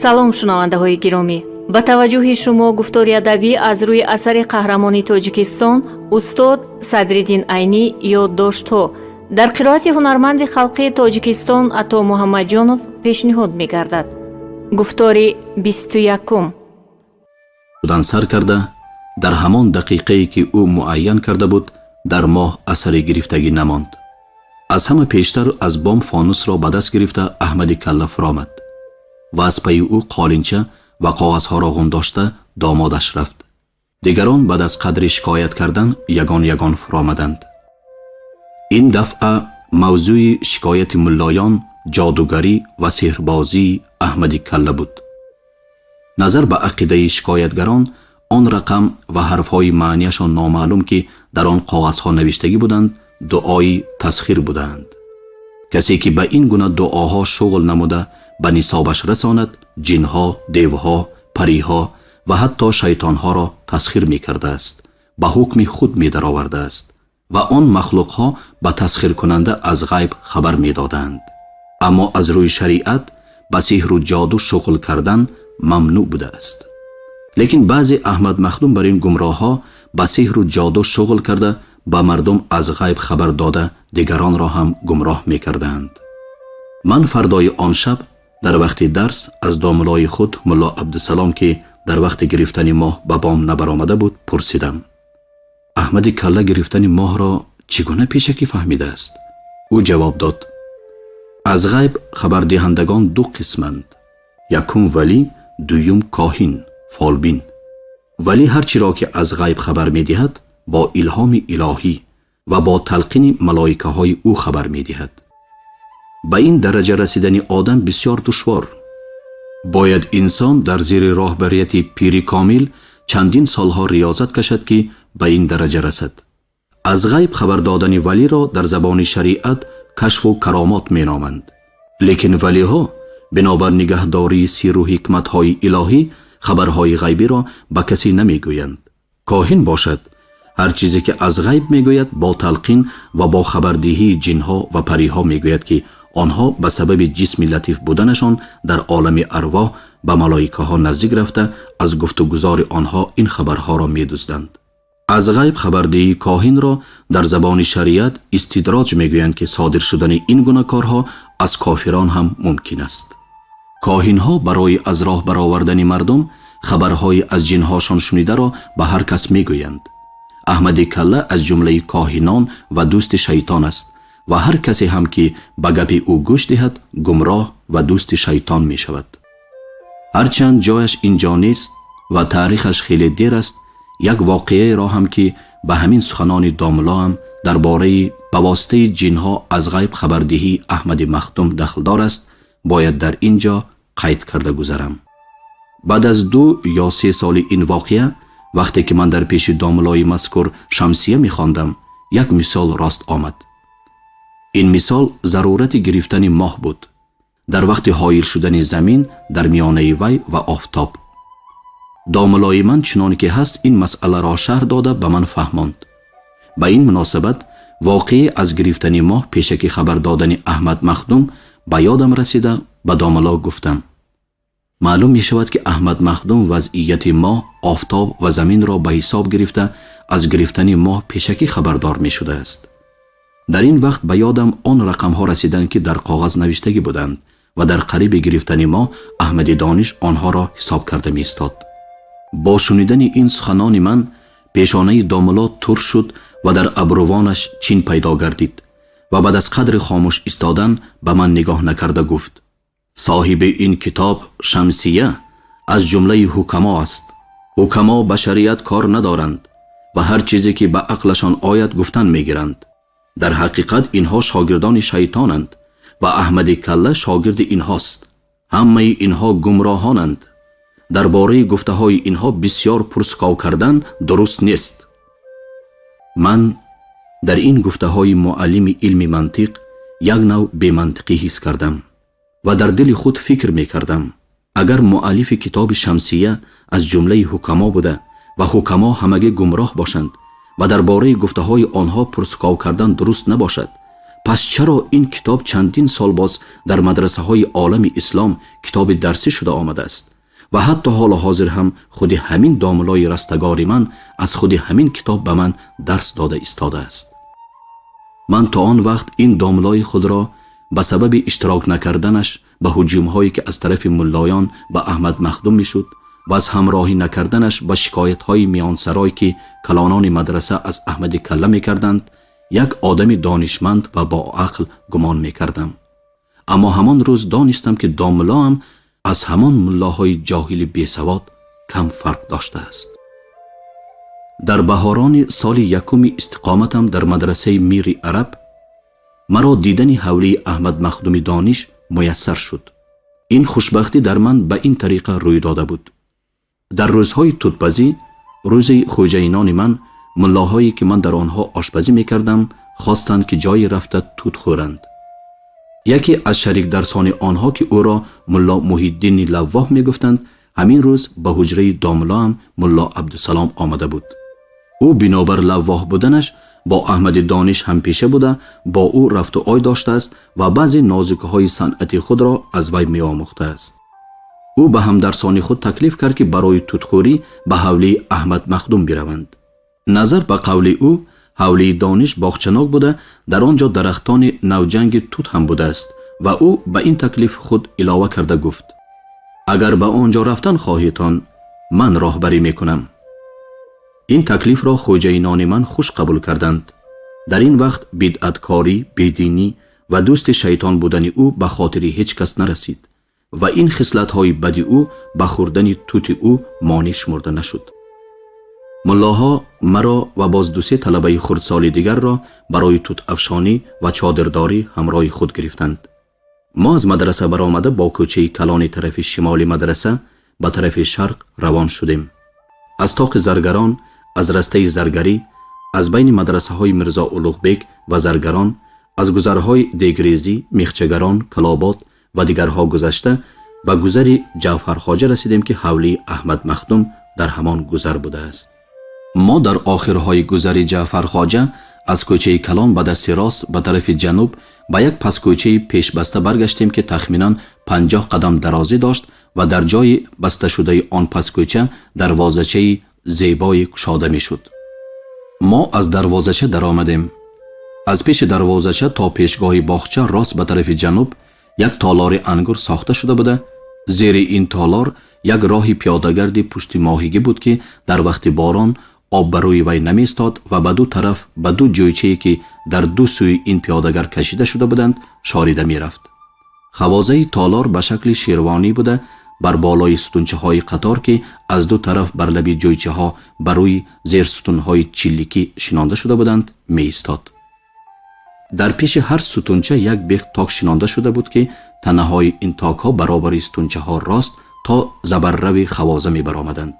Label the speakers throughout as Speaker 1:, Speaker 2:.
Speaker 1: Салом, шунавандаҳои гиромӣ! Ба таваҷҷӯҳи шумо гуфтори адабӣ аз рӯи асари қаҳрамони Тоҷикистон, устод Садриддин Айнӣ, «Ёддоштҳо» дар қироати ҳунарманди халқии Тоҷикистон Ато Муҳаммадҷонов пешниҳод мегардад. Гуфтори 21-ум.
Speaker 2: Шудан сар карда, дар ҳамон дақиқае, ки ӯ муайян карда буд, дар моҳ асари гирифтагӣ намонд. Аз ҳама пештар аз бом фонусро ба даст гирифта Аҳмади Калла фуромад ва аз пайи ӯ қолинча ва коғазҳоро ғундошта домодаш рафт. Дигарон баъд аз қадри шикоят кардан ягон ягон фуромаданд. Ин дафъа мавзӯи шикояти муллоён ҷодугарӣ ва сеҳрбозии Аҳмади Калла буд. Назар ба ақидаи шикоятгарон, он рақам ва ҳарфҳои маънияшон номаълум, ки дар он коғазҳо навиштагӣ буданд, дуои тасхир будаанд. Касе ки ба ин гуна дуоҳо шуғл намуда ба нисобаш расонад, ҷинҳо, девҳо, париҳо ва ҳатто шайтонҳоро тасхир мекардааст, ба ҳукми худ медаровардааст ва он махлуқҳо ба тасхиркунанда аз ғайб хабар медоданд. Аммо аз рӯи шариат ба сиҳру ҷоду шуғл кардан мамнӯъ будааст. Лекин баъзе Аҳмад Махдум бар ин гумроҳҳо ба сиҳру ҷоду шуғл карда, ба мардум аз ғайб хабар дода, дигаронро ҳам гумроҳ мекарданд. Ман фардои он шаб дар вақти дарс аз домулои худ, мулло Абдусалом, ки дар вақти гирифтани моҳ ба бом набаромада буд, пурсидам: «Аҳмади Калла гирифтани моҳро чӣ гуна пешакӣ фаҳмидааст?» Ӯ ҷавоб дод: «Аз ғайб хабардиҳандагон ду қисманд: якум валӣ, дуюм коҳин, фолбин. Валӣ ҳар чиро ки аз ғайб хабар медиҳад, бо илҳоми илоҳӣ ва бо талқини малоикаҳои ӯ хабар медиҳад. Ба ин дараҷа расидани одам бисёр душвор. Бояд инсон дар зери роҳбарияти пири комил чандин солҳо риёзат кашад, ки ба ин дараҷа расад. Аз ғайб хабар додани валиро дар забони шариат кашфу каромот меноманд. Лекин валиҳо бинобар нигаҳдории сирру ҳикматҳои илоҳӣ хабарҳои ғайбиро ба касе намегӯянд. Коҳин бошад, ҳар чизе ки аз ғайб мегӯяд, бо талқин ва бо хабардиҳии ҷинҳо ва париҳо мегӯяд, ки онҳо ба сабаби ҷисми латиф буданашон дар олами арвоҳ ба малоикаҳо наздик рафта, аз гуфтугузори онҳо ин хабарҳоро медузданд. Аз ғайб хабардиҳии коҳинро дар забони шариат истидроҷ мегӯянд, ки содир шудани ин гуна корҳо аз кофирон ҳам мумкин аст. Коҳинҳо барои аз роҳ баровардани мардум хабарҳои аз ҷинҳошон шунидаро ба ҳар кас мегӯянд. Аҳмади Калла аз ҷумлаи коҳинон ва дӯсти шайтон аст ва ҳар касе ҳам ки ба гапи ӯ гӯш диҳад, гумроҳ ва дӯсти шайтон мешавад». Ҳарчанд ҷояш ин ҷо нест ва таърихаш хеле дер аст, як воқеаеро ҳам, ки ба ҳамин суханони домулоам дар бораи ба воситаи ҷинҳо аз ғайб хабардиҳии Аҳмади Махдум дахлдор аст, бояд дар ин ҷо қайд карда гузарам. Баъд аз 2 ё 3 соли ин воқеа, вақте ки ман дар пеши домулои мазкур Шамсия мехондам, як мисол рост омад. Ин мисол зарурати гирифтани моҳ буд дар вақти ҳоил шудани замин дар миёнаи вай ва офтоб. Домулои ман чунон ки ҳаст ин масъаларо шарҳ дода ба ман фаҳмонд. Ба ин муносабат воқеа аз гирифтани моҳ пешакӣ хабар додани Аҳмад Махдум ба ёдам расида, ба домуло гуфтам: «Маълум мешавад, ки Аҳмад Махдум вазъияти моҳ, офтоб ва заминро ба ҳисоб гирифта, аз гирифтани моҳ пешакӣ хабардор мешудааст». Дар ин вақт ба ёдам он рақамҳо расиданд, ки дар коғаз навиштагӣ буданд ва дар қариби гирифтани моҳ Аҳмади Дониш онҳоро ҳисоб карда меистод. Бо шунидани ин суханони ман пешонаи домуло тур шуд ва дар абрувонаш чин пайдо гардид ва баъд аз қадри хомӯш истодан ба ман нигоҳ накарда гуфт: «Соҳиби ин китоб, Шамсия, аз ҷумлаи ҳукамо аст. Ҳукамо ба шариат кор надоранд ва ҳар чизе ки ба ақлашон ояд, гуфтан мегиранд. Дар ҳақиқат инҳо шогирдони шайтонанд ва Аҳмади Калла шогирди инҳост. Ҳамаи инҳо гумроҳонанд. Дар бораи гуфтаҳои инҳо бисёр пурсуков кардан дуруст нест». Ман дар ин гуфтаҳои муаллими илми мантиқ як нав бемантиқӣ ҳис кардам ва дар дили худ фикр мекардам: агар муаллифи китоби Шамсия аз ҷумлаи ҳукамо буда ва ҳукамо ҳамагӣ гумроҳ бошанд ва дар бораи гуфтаҳои онҳо пурсуков кардан дуруст набошад, Пас чаро ин китоб чандин сол боз дар мадрасаҳои олами ислом китоби дарсӣ шуда омадааст ва ҳатто ҳоло ҳозир ҳам худи ҳамин домулои растагори ман аз худи ҳамин китоб ба ман дарс дода истодааст? Ман то он вақт ин домулои худро ба сабаби иштирок накарданаш ба ҳуҷумҳое, ки аз тарафи муллоён ба Аҳмад Махдум мешуд, ва аз ҳамроҳӣ накарданаш ба шикоятҳои миёнсарой, ки калонони мадраса аз Аҳмади Калла мекарданд, як одами донишманд ва боақл гумон мекардам. Аммо ҳамон рӯз донистам, ки домулоам аз ҳамон муллоҳои ҷоҳили бесавод кам фарқ доштааст. Дар баҳорони соли якуми истиқоматам дар мадрасаи Мири Араб маро дидани ҳавлии Аҳмад Махдуми Дониш муяссар шуд. Ин хушбахтӣ дар ман ба ин тариқа рӯй дода буд. Дар рӯзҳои тутпазӣ рӯзи хӯҷаинони ман, муллоҳое, ки ман дар онҳо ошпазӣ мекардам, хостанд, ки ҷое рафта тут хӯранд. Яке аз шарикдарсони онҳо, ки ӯро мулло Муҳиддини Лаввоҳ мегуфтанд, ҳамин рӯз ба ҳуҷраи домулоам мулло Абдусалом омада буд. Ӯ бинобар лаввоҳ буданаш бо Аҳмади Дониш ҳампеша буда, бо ӯ рафту ой доштааст ва баъзе нозукиҳои санъати худро аз вай меомӯхтааст. Ӯ ба ҳамдарсони худ таклиф кард, ки барои тутхӯрӣ ба ҳавлии Аҳмад Махдум бираванд. Назар ба қавли ӯ, ҳавлии Дониш боғчанок буда, дар он ҷо дарахтони навҷанги тут ҳам будааст ва ӯ ба ин таклиф худ илова карда гуфт: «Агар ба он ҷо рафтан хоҳитон, ман роҳбарӣ мекунам». Ин таклифро хоҷаинони ман хуш қабул карданд. Дар ин вақт бидъаткорӣ, бединӣ ва дӯсти шайтон будани ӯ ба хотири ҳеҷ кас нарасид ва ин хислатҳои бади ӯ ба хӯрдани тути ӯ монеъ шумурда нашуд. Муллоҳо маро ва боз дусе талабаи хурдсоли дигарро барои тутафшонӣ ва чодирдорӣ ҳамроҳи худ гирифтанд. Мо аз мадраса баромада, бо кӯчаи калони тарафи шимоли мадраса ба тарафи шарқ равон шудем. Аз тоқи Заргарон, аз растаи Заргарӣ, аз байни мадрасаҳои Мирзо Улуғбек ва Заргарон, аз гузарҳои Дегрезӣ, Мехчагарон, Калобод ва дигарҳо гузашта, ба гузари Ҷавҳархоҷа расидем, ки ҳавлии Аҳмад Махдум дар ҳамон гузар будааст. Мо дар охирҳои гузари Ҷаъфархоҷа аз кӯчаи калон ба дасти рост ба тарафи ҷануб ба як паскӯчаи пешбаста баргаштем, ки тахминан 50 қадам дарозӣ дошт ва дар ҷои басташудаи он паскӯча дарвозачаи зебое кушода мешуд. Мо аз дарвозача даромадем. Аз пеши дарвозача то пешгоҳи боғча рост ба тарафи ҷануб як толори ангур сохта шуда буда, зери ин толор як роҳи пиёдагарди пушти моҳигӣ буд, ки дар вақти борон об ба рӯи вай намеистод ва ба ду тараф ба ду ҷӯйчае, ки дар ду сӯи ин пиёдагар кашида шуда буданд, шорида мерафт. Хавозаи толор ба шакли шервонӣ буда, бар болои сутунчаҳои қатор, ки аз ду тараф бар лаби ҷӯйчаҳо ба рӯи зерсутунҳои чилликӣ шинонда шуда буданд, меистод. Дар пеши ҳар сутунча як бех ток шинонда шуда буд, ки танаҳои ин токҳо баробари сутунчаҳо рост то забаррави хавоза мебаромаданд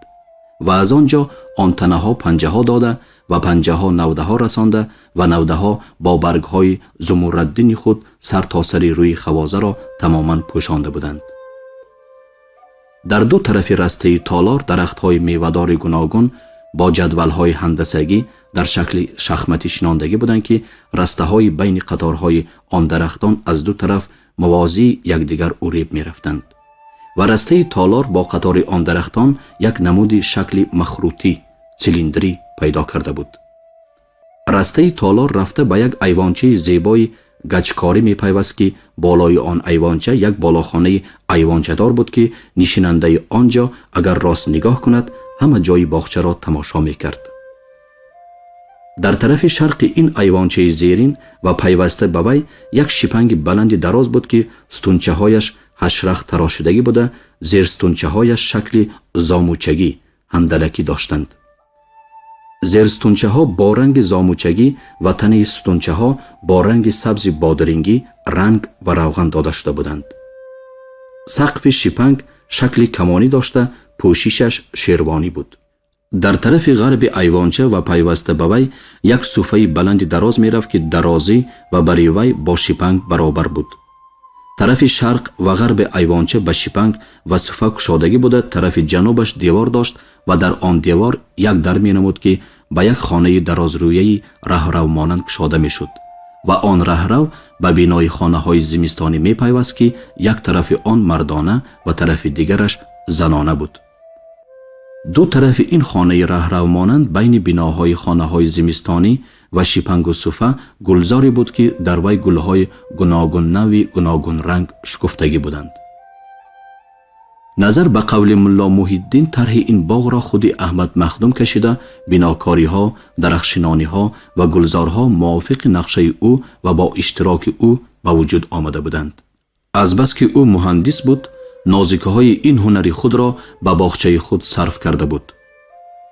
Speaker 2: ва аз он ҷо он танаҳо панҷаҳо дода ва панҷаҳо навдаҳо расонда ва навдаҳо бо баргҳои зумурраддини худ сар то сари рӯи хавозаро тамоман пӯшонда буданд. Дар ду тарафи растаи толор дарахтҳои мевадори гуногун бо ҷадвалҳои ҳандасагӣ дар шакли шахматӣ шинондагӣ буданд, ки растаҳои байни қаторҳои он дарахтон аз ду тараф мувозии якдигар уреб мерафтанд ва растаи толор бо қатори он дарахтон як намуди шакли махрутӣ, цилиндрӣ пайдо карда буд. Растаи толор рафта ба як айвончаи зебои гачкорӣ мепайваст, ки болои он айвонча як болохонаи айвончадор буд, ки нишинандаи он ҷо агар рост нигоҳ кунад, ҳама ҷои боғчаро тамошо мекард. Дар тарафи шарқи ин айвончаи зерин ва пайваста ба вай як шипанги баланди дароз буд, ки сутунчаҳояш ҳашрах тарошидагӣ буда, зерсутунчаҳояш шакли зомучагӣ, ҳандалакӣ доштанд. Зерсутунчаҳо бо ранги зомучагӣ ва танаи сутунчаҳо бо ранги сабзи бодирингӣ ранг ва равған дода шуда буданд. Сақфи шипанг шакли камонӣ дошта, пӯшишаш шервонӣ буд. Дар тарафи ғарби айвонча ва пайваста ба вай як суфаи баланди дароз мерафт, ки дарозӣ ва бари вай бо шипанг баробар буд. Тарафи шарқ ва ғарби айвонча ба шипанг ва суфа кушодагӣ буда, тарафи ҷанубаш девор дошт ва дар он девор як дар менамуд, ки ба як хонаи дарозрӯяи раҳравмонанд кушода мешуд. Ва он раҳрав ба бинои хонаҳои зимистонӣ мепайваст, ки як тарафи он мардона ва тарафи дигараш занона буд. Ду тарафи ин хонаи раҳравмонанд байни биноҳои хонаҳои зимистонӣ ва шипангу суфа гулзоре буд, ки дар вай гулҳои гуногуннави гуногунранг шукуфтагӣ буданд. Назар ба қавли Мулло Муҳиддин, тарҳи ин боғро худи Аҳмад Махдум кашида, бинокориҳо, дарахтшинониҳо ва гулзорҳо мувофиқи нақшаи ӯ ва бо иштироки ӯ ба вуҷуд омада буданд. Азбаски ӯ муҳандис буд, нозикиҳои ин ҳунари худро ба боғчаи худ сарф карда буд.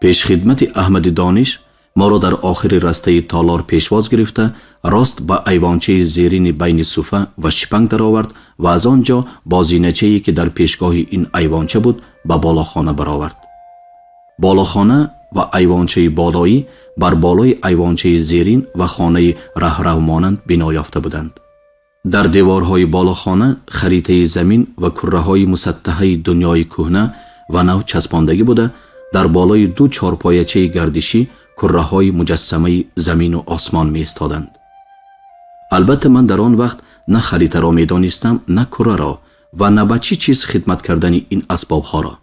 Speaker 2: Пешхидмати Аҳмади Дониш моро дар охири растаи толор пешвоз гирифта, рост ба айвончаи зерини байни суфа ва шипанг даровард ва аз он ҷо бо зиначае, ки дар пешгоҳи ин айвонча буд, ба болохона баровард. Болохона ва айвончаи болоӣ бар болои айвончаи зерин ва хонаи раҳравмонанд бино ёфта буданд. Дар деворҳои болохона харитаи замин ва курраҳои мусаттаҳаи дунёи кӯҳна ва нав часпондагӣ буда, дар болои ду чорпоячаи гардишӣ курраҳои муҷассамаи замину осмон меистоданд. Албатта, ман дар он вақт на харитаро медонистам, на курраро ва на ба чӣ чиз хидмат кардани ин асбобҳоро.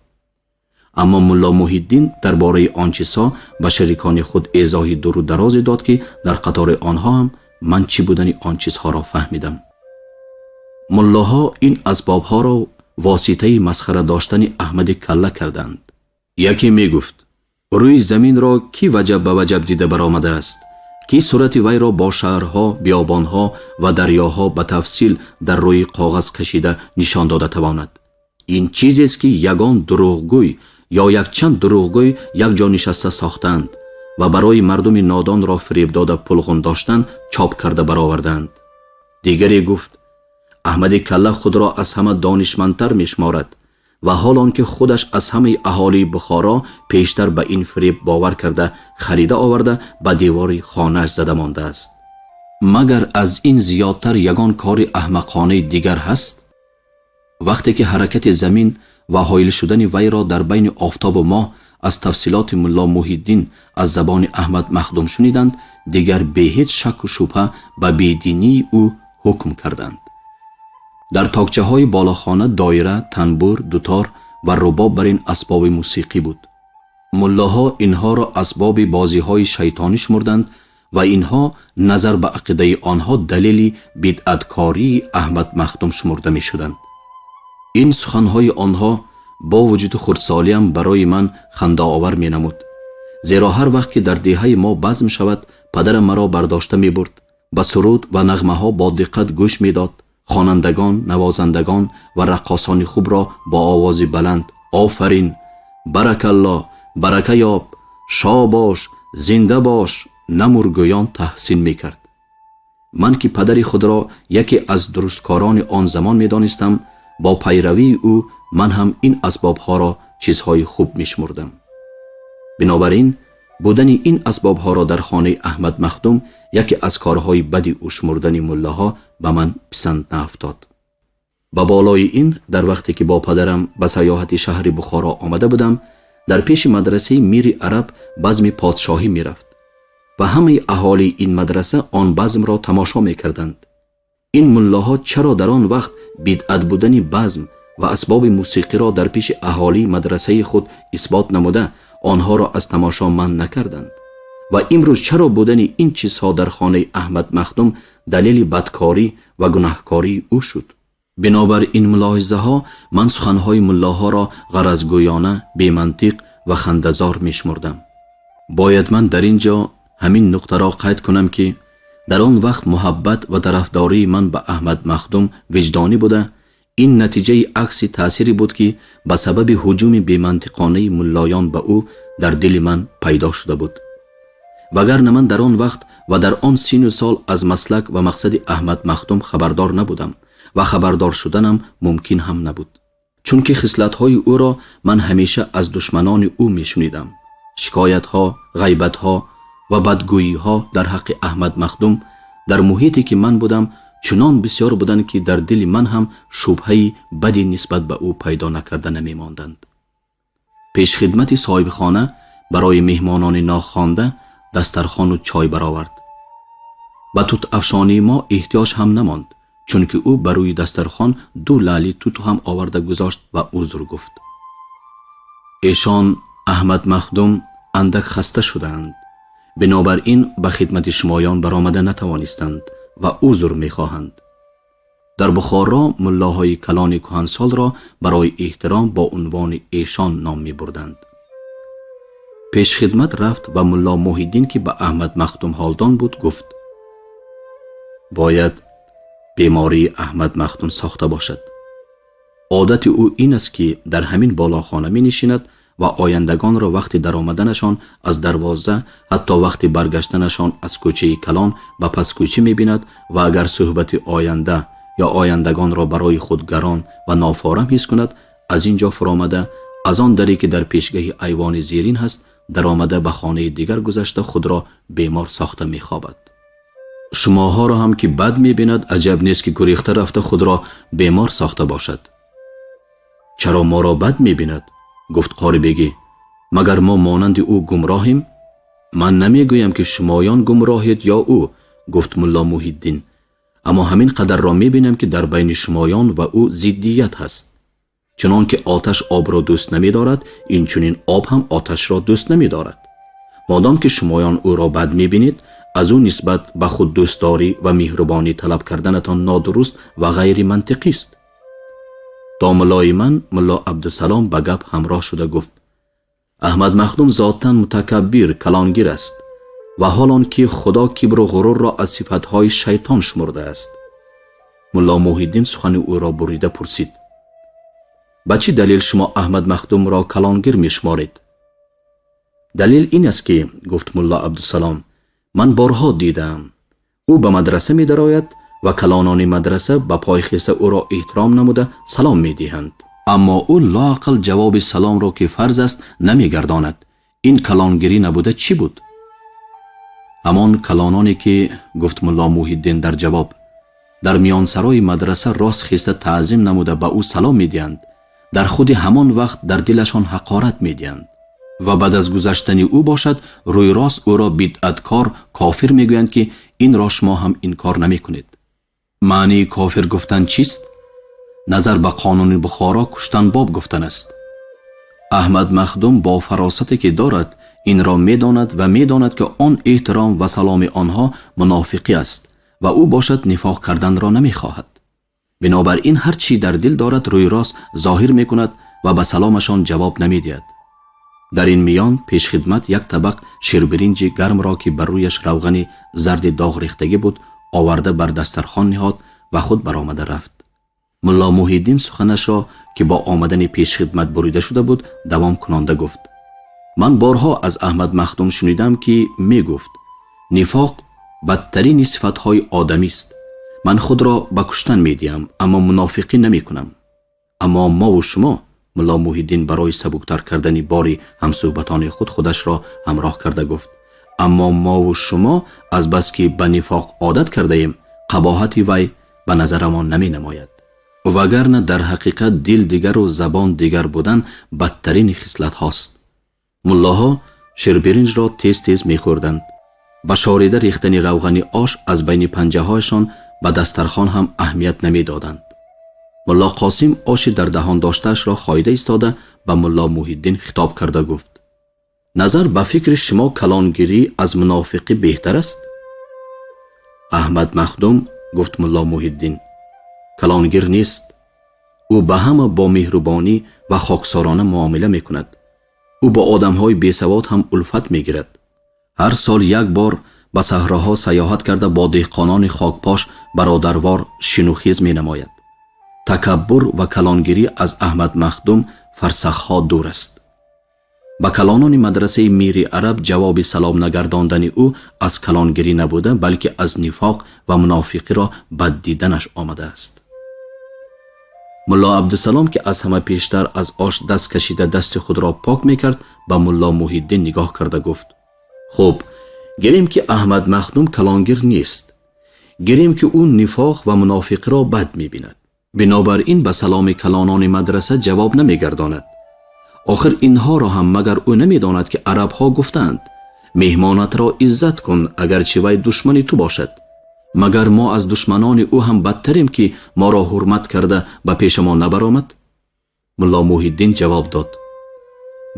Speaker 2: Аммо Мулло Муҳиддин дар бораи он чизҳо ба шарикони худ эзоҳи дуру дарозе дод, ки дар қатори онҳо ҳам ман чӣ будани он чизҳоро фаҳмидам. Муллоҳо ин асбобҳоро воситаи масхара доштани Аҳмади Калла карданд. Яке мегуфт: рӯи заминро кӣ ваҷаб ба ваҷаб дида баромадааст, ки сурати вайро бо шаҳрҳо, биёбонҳо ва дарёҳо ба тафсил дар рӯи коғаз кашида нишон дода тавонад? Ин чизест, ки ягон дурӯғгӯй ё якчанд дурӯғгӯй якҷо нишаста сохтаанд ва барои мардуми нодонро фиреб дода пулғун доштан чоп карда баровардаанд. Дигаре гуфт: Аҳмади Калла худро аз ҳама донишмандтар мешуморад ва ҳол он ки худаш аз ҳамаи аҳолии Бухоро пештар ба ин фиреб бовар карда, харида оварда, ба девори хонааш зада мондааст. Магар аз ин зиёдтар ягон кори аҳмақонаи дигар ҳаст? Вақте ки ҳаракати замин ва ҳоил шудани вайро дар байни офтобу моҳ аз тафсилоти Мулло Муҳиддин аз забони Аҳмад Махдум шуниданд, дигар бе ҳеҷ шакку шубҳа ба бединии ӯ ҳукм карданд. Дар токчаҳои болохона доира, танбур, дутор ва рубоб бар ин асбоби мусиқӣ буд. Муллоҳо инҳоро асбоби бозиҳои шайтонӣ шумурданд ва инҳо назар ба ақидаи онҳо далели бидъаткории Аҳмад Махдум шумурда мешуданд. Ин суханҳои онҳо бо вуҷуди хурдсолиам барои ман хандаовар менамуд, зеро ҳар вақт ки дар деҳаи мо базм шавад, падарам маро бардошта мебурд, ба суруд ва нағмаҳо бо диққат гӯш медод, хонандагон, навозандагон ва раққосони хубро бо овози баланд «Офарин», «Баракалло», «Барака ёб», «Шобош», «Зинда бош» намургӯён таҳсин мекард. Ман ки падари худро яке аз дурусткорони он замон медонистам, бо пайравии ӯ ман ҳам ин асбобҳоро чизҳои хуб мешумурдам. Бинобар ин будани ин асбобҳоро дар хонаи Аҳмад Махдум яке аз корҳои бади ӯ шумурдани муллаҳо ба ман писанд наафтод. Ба болои ин, дар вақте ки бо падарам ба саёҳати шаҳри Бухоро омада будам, дар пеши мадрасаи Мири Араб базми подшоҳӣ мерафт ва ҳамаи аҳолии ин мадраса он базмро тамошо мекарданд. Ин муллоҳо чаро дар он вақт бидъат будани базм ва асбоби мусиқиро дар пеши аҳолии мадрасаи худ исбот намуда, онҳоро аз тамошо манъ накарданд ва имрӯз чаро будани ин чизҳо дар хонаи Аҳмад Махдум далели бадкорӣ ва гунаҳкории ӯ шуд? Бинобар ин мулоҳизаҳо ман суханҳои муллоҳоро ғаразгӯёна, бемантиқ ва хандазор мешумурдам. Бояд ман дар ин ҷо ҳамин нуқтаро қайд кунам, ки дар он вақт муҳаббат ва тарафдории ман ба Аҳмад Махдум виҷдонӣ буда, ин натиҷаи акси таъсире буд, ки ба сабаби ҳуҷуми бемантиқонаи муллоён ба ӯ дар дили ман пайдо шуда буд. Вагарна ман дар он вақт ва дар он сину сол аз маслак ва мақсади Аҳмад Махдум хабардор набудам ва хабардор шуданам мумкин ҳам набуд, чунки хислатҳои ӯро ман ҳамеша аз душманони ӯ мешунидам. Шикоятҳо, ғайбатҳо ва бадгӯиҳо дар ҳаққи Аҳмад Махдум дар муҳите, ки ман будам, чунон бисёр буданд, ки дар дили ман ҳам шубҳаи бади нисбат ба ӯ пайдо накарда намемонданд. Пешхидмати соҳибхона барои меҳмонони нохонда дастархону чой баровард. Ба тутафшонии мо эҳтиёҷ ҳам намонд, чунки ӯ ба рӯи дастархон 2 лаъли тут ҳам оварда гузошт ва узр гуфт. Эшон Аҳмад Махдум андак хаста шудаанд, бинобар ин ба хидмати шумоён баромада натавонистанд ва узр мехоҳанд. Дар Бухоро муллоҳои калони кӯҳансолро барои эҳтиром бо унвони эшон ном мебурданд. Пешхидмат рафт ва мулло Муҳиддин, ки ба Аҳмад Махдум ҳолдон буд, гуфт: бояд бемории Аҳмад Махдум сохта бошад. Одати ӯ ин аст, ки дар ҳамин болохона менишинад ва ояндагонро вақти даромаданашон аз дарвоза, ҳатто вақти баргаштанашон аз кӯчаи калон ба паскӯча мебинад ва агар суҳбати оянда ё ояндагонро барои худ гарон ва нофорам ҳис кунад, аз ин ҷо фуромада, аз он даре ки дар пешгаҳи айвони зерин ҳаст, даромада ба хонаи дигар гузашта худро бемор сохта мехобад. Шумоҳоро ҳам ки бад мебинад, аҷаб нест ки гурехта рафта худро бемор сохта бошад. Чаро моро бад мебинад? Гуфт Қорибегӣ. Магар мо монанди ӯ гумроҳем? Ман намегӯям ки шумоён гумроҳед ё ӯ, гуфт мулло Муҳиддин, аммо ҳамин қадарро мебинам, ки дар байни шумоён ва ӯ зиддият ҳаст. Чунон ки оташ обро дӯст намедорад, инчунин об ҳам оташро дӯст намедорад. Модом ки шумоён ӯро бад мебинед, аз ӯ нисбат ба худ дӯстдорӣ ва меҳрубонӣ талаб карданатон нодуруст ва ғайримантиқист. Домуллои ман мулло Абдусалом ба гап ҳамроҳ шуда гуфт: Аҳмад Махдум зотан мутакаббир, калонгир аст ва ҳол он ки Худо кибру ғурурро аз сифатҳои шайтон шумурдааст. Мулло Муҳиддин сухани ӯро бурида пурсид: ба чӣ далел шумо Аҳмад Махдумро калонгир мешуморед? Далел ин аст ки, гуфт мулло Абдусалом, ман борҳо дидаам, ӯ ба мадраса медарояд ва калонони мадраса ба пойхеса ӯро эҳтиром намуда салом медиҳанд. Аммо ӯ лоақал ҷавоби саломро, ки фарз аст, намегардонад. Ин калонгирӣ набуда чӣ буд? Ҳамон калононе ки, гуфт мулло Муҳиддин дар ҷавоб, дар миёнсарои мадраса рост хеста таъзим намуда ба ӯ салом медиҳанд, дар худи ҳамон вақт дар дилашон ҳақорат медиҳанд ва баъд аз гузаштани ӯ бошад, рӯй рост ӯро бидъаткор, кофир мегӯянд, ки инро шумо ҳам инкор намекунед. Маънии кофир гуфтан чист? Назар ба қонуни Бухоро куштан боб гуфтан аст. Аҳмад Махдум бо фаросате ки дорад, инро медонад ва медонад, ки он эҳтиром ва саломи онҳо мунофиқӣ аст ва ӯ бошад нифоқ карданро намехоҳад. Бинобар ин ҳар чӣ дар дил дорад, рӯй рост зоҳир мекунад ва ба саломашон ҷавоб намедиҳад. Дар ин миён пешхидмат як табақ ширбиринҷи гармро, ки бар рӯяш равғани зарди доғ рехтагӣ буд, оварда бар дастархон ниҳод ва худ баромада рафт. Мулло Муҳиддин суханашро, ки бо омадани пешхидмат бурида шуда буд, давом кунонда гуфт: ман борҳо аз Аҳмад Махдум шунидам, ки мегуфт нифоқ бадтарини сифатҳои одамист. Ман худро ба куштан медиҳам, аммо мунофиқӣ намекунам. Аммо мову шумо, мулло Муҳиддин барои сабуктар кардани бори ҳамсӯҳбатони худ худашро ҳамроҳ карда гуфт: аммо мову шумо азбаски ба нифоқ одат кардаем, қабоҳати вай ба назарамон наменамояд. Вагарна дар ҳақиқат дил дигару забон дигар будан бадтарини хислатҳост. Муллоҳо ширбиринҷро тез-тез мехӯрданд. Ба шорида рехтани равғани ош аз байни панҷаҳояшон ба дастархон ҳам аҳамият намедоданд. Мулло Қосим оши дар даҳон доштаашро хоида истода ба мулло Муҳиддин хитоб карда гуфт: назар ба фикри шумо калонгирӣ аз мунофиқӣ беҳтар аст? Аҳмад Махдум, гуфт мулло Муҳиддин, калонгир нест. Ӯ ба ҳама бо меҳрубонӣ ва хоксорона муомила мекунад. Ӯ бо одамҳои бесавод ҳам улфат мегирад. Ҳар сол як бор ба саҳроҳо саёҳат карда бо деҳқонони хокпош бародарвор шинухез менамояд. Такаббур ва калонгирӣ аз Аҳмад Махдум фарсахҳо дур аст. Ба калонони мадрасаи Мири Араб ҷавоби салом нагардондани ӯ аз калонгирӣ набуда, балки аз нифоқ ва мунофиқиро бад диданаш омадааст. Мулло Абдусалом, ки аз ҳама пештар аз ош даст кашида дасти худро пок мекард, ба мулло Муҳиддин нигоҳ карда гуфт: хуб, гирем ки Аҳмад Махдум калонгир нест. Гирем ки ӯ нифоқ ва мунофиқиро бад мебинад. Бинобар ин ба саломи калонони мадраса ҷавоб намегардонад. Охир инҳоро ҳам магар ӯ намедонад, ки арабҳо гуфтаанд: меҳмонатро иззат кун, агарчи вай душмани ту бошад. Магар мо аз душманони ӯ ҳам бадтарем, ки моро ҳурмат карда ба пешамон набаромад? Мулло Муҳиддин ҷавоб дод: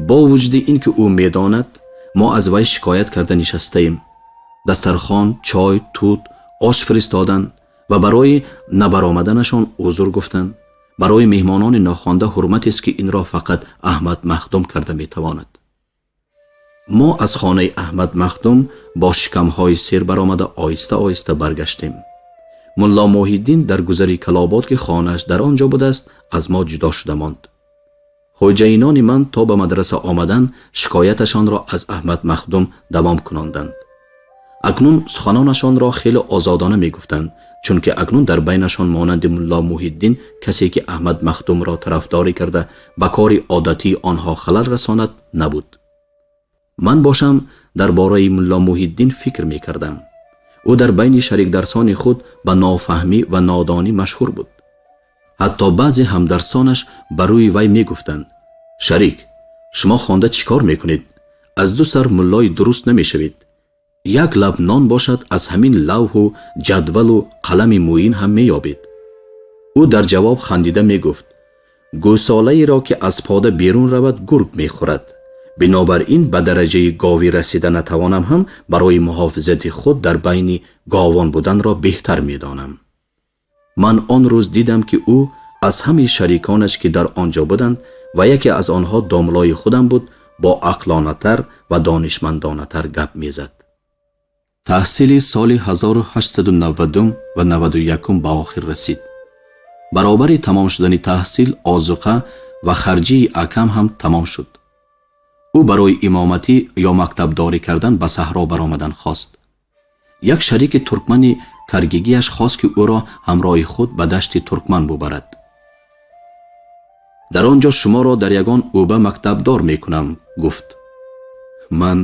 Speaker 2: бо вуҷуди ин ки ӯ медонад, мо аз вай шикоят карда нишастаем. Дастархон, чой, тут, ош фиристоданд ва барои набаромаданашон узр гуфтанд. Барои меҳмонони нохонда ҳурматест, ки инро фақат Аҳмад Махдум карда метавонад. Мо аз хонаи Аҳмад Махдум бо шикамҳои сер баромада оҳиста оҳиста баргаштем. Мулло Муҳиддин дар гузари Калобод, ки хонааш дар он ҷо будааст, аз мо ҷудо шуда монд. Хоҷаинони ман то ба мадраса омадан шикояташонро аз Аҳмад Махдум давом кунонданд. Акнун суханонашонро хеле озодона мегуфтанд, чунки акнун дар байнашон монанди Мулло Муҳиддин касе, ки Аҳмад Махдумро тарафдорӣ карда ба кори одатии онҳо халал расонад, набуд. Ман бошам дар бораи Мулло Муҳиддин фикр мекардам. Ӯ дар байни шарикдарсони худ ба нофаҳмӣ ва нодонӣ машҳур буд. Ҳатто баъзе ҳамдарсонаш ба рӯи вай мегуфтанд: шарик, шумо хонда чӣ кор мекунед? Аз ду сар муллои дуруст намешавед. Як лаб нон бошад, аз ҳамин лавҳу ҷадвалу қалами мӯин ҳам меёбед. Ӯ дар ҷавоб хандида мегуфт: гӯсолаеро, ки аз пода берун равад, гург мехӯрад. Бинобар ин ба дараҷаи говӣ расида натавонам ҳам барои муҳофизати худ дар байни говон буданро беҳтар медонам. Ман он рӯз дидам, ки ӯ аз ҳамаи шариконаш, ки дар он ҷо буданд ва яке аз онҳо домлои худам буд, бо ақлонатар ва донишмандонатар гап мезад. Таҳсили соли 1890 ва 91 ба охир расид. Баробари тамом шудани таҳсил озуқа ва харҷии акам ҳам тамом шуд. Ӯ барои имоматӣ ё мактабдорӣ кардан ба саҳро баромадан хост. Як шарики туркмани каргигиаш хост, ки ӯро ҳамроҳи худ ба дашти Туркман бубарад. Дар он ҷо шуморо дар ягон ӯба мактабдор мекунам, гуфт. Ман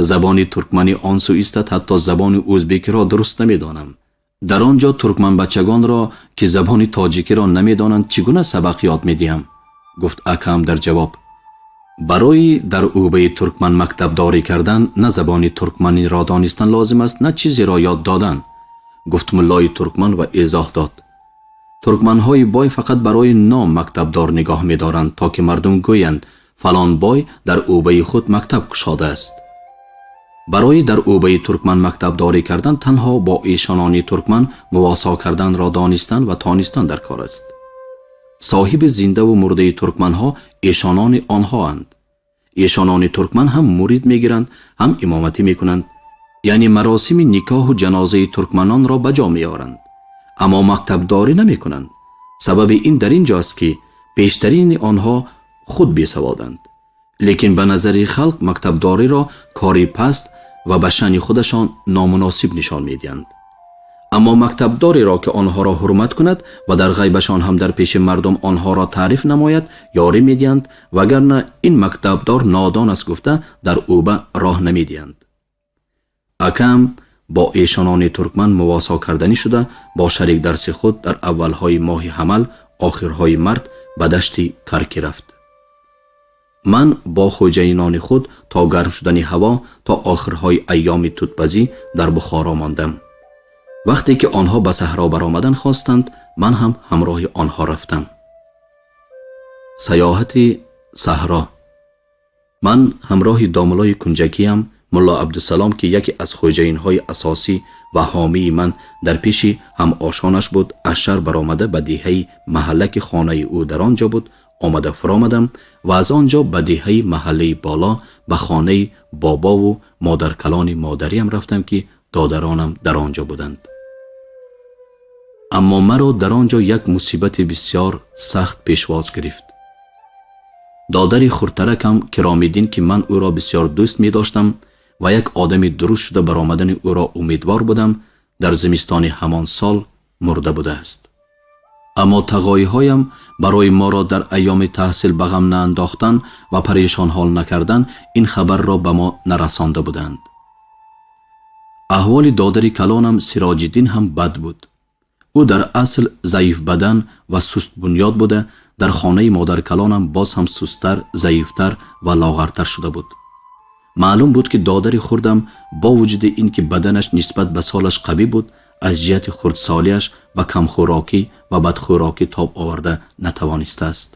Speaker 2: забони туркмани он сӯ истад, ҳатто забони ӯзбекиро дуруст намедонам. Дар он ҷо туркманбачагонро, ки забони тоҷикиро намедонанд, чӣ гуна сабақ ёд медиҳам? Гуфт акам дар ҷавоб. Барои дар ӯбаи туркман мактабдорӣ кардан на забони туркманиро донистан лозим аст, на чизеро ёд додан, гуфт муллои туркман ва эзоҳ дод. Туркманҳои бой фақат барои ном мактабдор нигоҳ медоранд, то ки мардум гӯянд, фалон бой дар ӯбаи худ мактаб кушодааст. Барои дар ӯбаи туркман мактабдорӣ кардан танҳо бо эшонони туркман мувосо карданро донистан ва тонистан дар кор аст. Соҳиби зиндаву мурдаи туркманҳо эшонони онҳоанд. Эшонони туркман ҳам мурид мегиранд, ҳам имоматӣ мекунанд, яъне маросими никоҳу ҷанозаи туркманонро ба ҷо меоранд, аммо мактабдорӣ намекунанд. Сабаби ин дар ин ҷост, ки пештарини онҳо худ бесаводанд, лекин ба назари халқ мактабдориро кори паст ва ба шаъни худашон номуносиб нишон медиҳанд. Аммо мактабдореро, ки онҳоро ҳурмат кунад ва дар ғайбашон ҳам дар пеши мардум онҳоро таъриф намояд, ёрӣ медиҳанд, вагарна ин мактабдор нодон аст гуфта дар ӯба роҳ намедиҳанд. Акам бо эшонони туркман мувосо карданӣ шуда, бо шарикдарси худ дар аввалҳои моҳи ҳамал, охирҳои март ба дашти Каркӣ рафт. Ман бо хоҷаинони худ то гарм шудани ҳаво, то охирҳои айёми тутпазӣ дар Бухоро мондам. Вақте ки онҳо ба саҳро баромадан хостанд, ман ҳам ҳамроҳи онҳо рафтам. Саёҳати саҳро. Ман ҳамроҳи домулои кунҷакиям Мулло Абдусалом, ки яке аз хоҷаинҳои асосӣ ва ҳомии ман дар пеши ҳамошонаш буд, аз шаҳр баромада ба деҳаи маҳалла, ки хонаи ӯ дар он ҷо буд, омада фуромадам ва аз он ҷо ба деҳаи маҳаллаи боло, ба хонаи бобову модаркалони модариам рафтам, ки додаронам дар он ҷо буданд. Аммо маро дар он ҷо як мусибати бисёр сахт пешвоз гирифт. Додари хурдтаракам Киромиддин, ки ман ӯро бисёр дӯст медоштам ва як одами дуруст шуда баромадани ӯро умедвор будам, дар зимистони ҳамон сол мурда будааст. Аммо тағоиҳоям барои моро дар айёми таҳсил ба ғам наандохтан ва парешонҳол накардан ин хабарро ба мо нарасонда буданд. Аҳволи додари калонам Сироҷиддин ҳам бад буд. Ӯ дар асл заифбадан ва сустбунёд буда, дар хонаи модаркалонам боз ҳам сусттар, заифтар ва лоғартар шуда буд. Маълум буд, ки додари хурдам бо вуҷуди ин ки баданаш нисбат ба солаш қавӣ буд, Аз ҷиҳати хурдсолиаш ба камхӯрокӣ ва бадхӯрокӣ тоб оварда натавонистааст.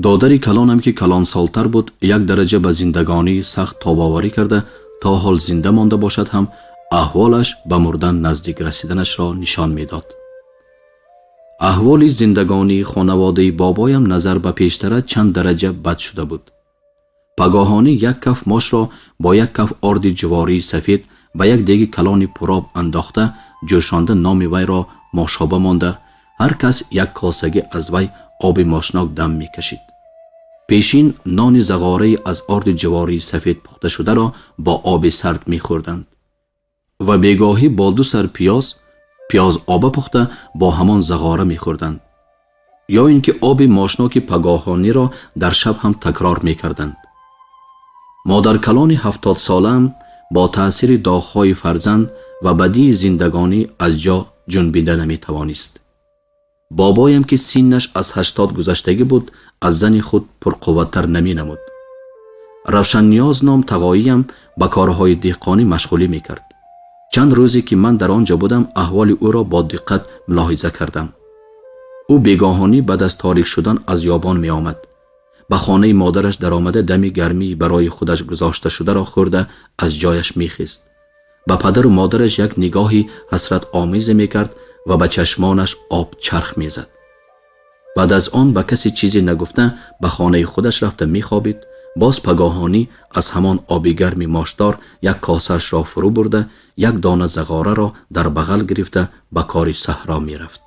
Speaker 2: Додари калонам, ки калонсолтар буд, як дараҷа ба зиндагонии сахт тобоварӣ карда то ҳол зинда монда бошад ҳам, аҳволаш ба мурдан наздик расиданашро нишон медод. Аҳволи зиндагонии хонаводаи бобоям назар ба пештара чанд дараҷа бад шуда буд. Пагоҳонӣ як каф мошро бо як каф орди ҷувории сафед ба як деги калони пуроб андохта, ҷӯшонда, номи вайро мошоба монда, ҳар кас як косагӣ аз вай оби мошнок дам мекашид. Пешин нони зағораи аз орди ҷувории сафед пухташударо бо оби сард мехӯрданд ва бегоҳӣ бо ду сар пиёз пиёз оба пухта бо ҳамон зағора мехӯрданд, ё ин ки оби мошноки пагоҳониро дар шаб ҳам такрор мекарданд. Модаркалони 70-солаам бо таъсири доғҳои фарзанд ва бадии зиндагонӣ аз ҷо ҷунбида наметавонист. Бобоям, ки синнаш аз 80 гузаштагӣ буд, аз зани худ пурқувваттар наменамуд. Равшанниёз ном тағоиям ба корҳои деҳқонӣ машғулӣ мекард. Чанд рӯзе ки ман дар он ҷо будам, аҳволи ӯро бо диққат мулоҳиза кардам. Ӯ бегоҳонӣ баъд аз торик шудан аз ёбон меомад, ба хонаи модараш даромада, дами гармии барои худаш гузошташударо хӯрда, аз ҷояш мехест, ба падару модараш як нигоҳи ҳасратомезе мекард ва ба чашмонаш об чарх мезад. Баъд аз он ба касе чизе нагуфта, ба хонаи худаш рафта мехобид. Боз пагоҳонӣ аз ҳамон оби гарми мошдор як косаашро фурӯ бурда, як дона зағораро дар бағал гирифта, ба кори саҳро мерафт.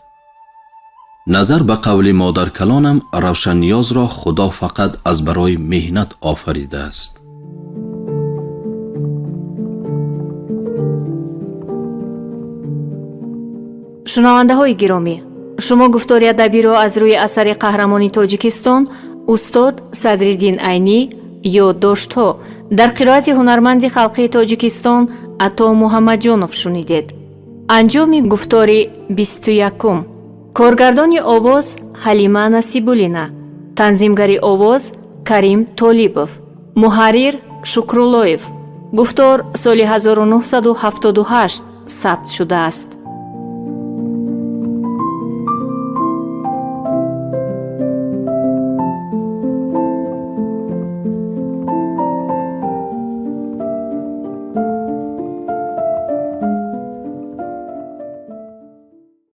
Speaker 2: Назар ба қавли модаркалонам, Равшанниёзро Худо фақат аз барои меҳнат офаридааст.
Speaker 1: Шунавандаҳои гиромӣ, шумо гуфтори адабиро аз рӯи асари қаҳрамони Тоҷикистон устод Садриддин Айнӣ «Ёддоштҳо» дар қироати ҳунарманди халқии Тоҷикистон Ато Муҳаммадҷонов шунидед. Анҷоми гуфтори 21-ум. Коргардони овоз Ҳалима Насибуллина, танзимгари овоз Карим Толибов, муҳаррир Шукруллоев. Гуфтор соли 1978 сабт шудааст.